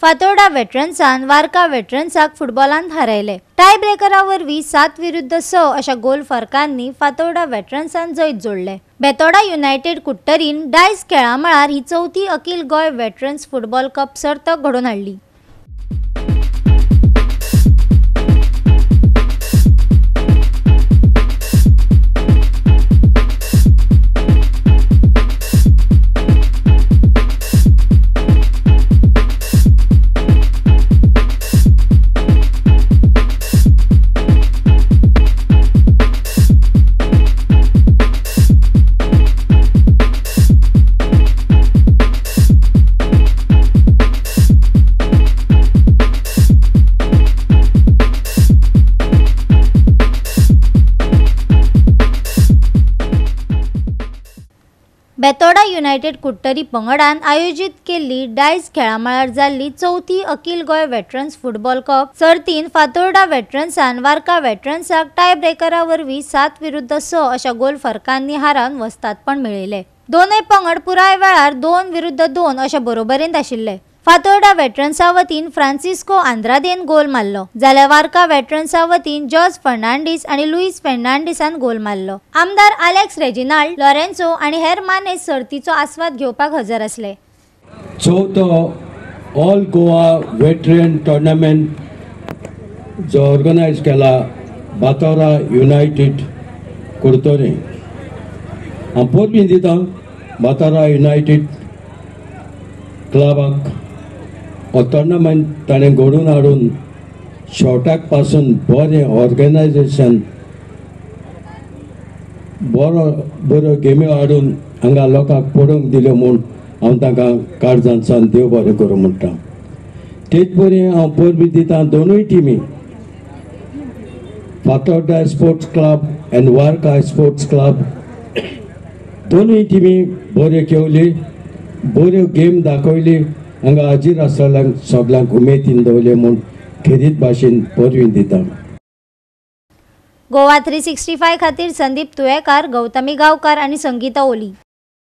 फातोर्डा वेटरन्सान वार्का वेटरन्साक फुटबॉलांत हारयले. टाय ब्रेकरा वरवीं 7-6 अशा गोल फरकांनी फातोर्डा वेटरन्सान जैत जोडले. बेतोडा युनायटेड कुडटरीन डायस खेळा मळार ही चवथी अखिल गोंय वेटरन्स फुटबॉल कप सर्त घडोवन हाडली. बेतोडा युनायटेड कुडटरी पंगडान आयोजीत केल्ली डायस खेळा मळार जाल्ली चवथी अखिल गोंय वेटरन्स फुटबॉल कप सर्तीन फातोर्डा वेटरन्सान वार्का वेटरन्साक टाय ब्रेकरा वरवीं 7-6 अशा गोल फरकांनी हारावन वस्तादपण मेळयलें. दोनूय पंगड पुराय वेळार 2-2 अशा बरोबरींत आशिल्ले. फातोर्डा वेटरन्सा वतीन फ्रांसिस्को आंद्रादेन गोल मारलो, जाल्यार वार्का वेटरन्सा वतीन जॉर्ज फर्नांडीस आनी लुईस फर्नांडीसान गोल मारलो. आमदार आलेक्स रेजिनाल्ड लॉरेन्सो आनी हेर मानेस सर्तीचो आस्वाद घेवपाक हजर आसले. चवथो ऑल गोवा वेटरन टुर्नामेंट जो ऑर्गनायज केला बातोरा युनायटेड कुडतरी, हांव परबीं दिता बातोरा युनायटेड क्लबाक. हो टुर्नामेंट ताणें घडोवन हाडून शॉर्टाक पासून बरें ऑर्गनायजेशन, बरो बऱ्यो गेम्यो हाडून हांगा लोकांक पळोवंक दिल्यो म्हूण हांव तांकां काळजांतल्यान देव बरें करूं म्हणटा. तेच परी हांव परबीं दिता दोनूय टिमी, Fatorda sports club आनी वार्का स्पोर्ट्स क्लब, दोनूय टिमी बऱ्यो खेळ्ळी, बऱ्यो गेम दाखयली, हांगा हाजीर आसतल्यांक सगल्यांक उमेदीन दवरले म्हूण खेरीत भाशेन परबीं दिता. गोवा 365 खातीर संदीप तुयेकार, गौतमी गांवकार आनी संगीता ओली.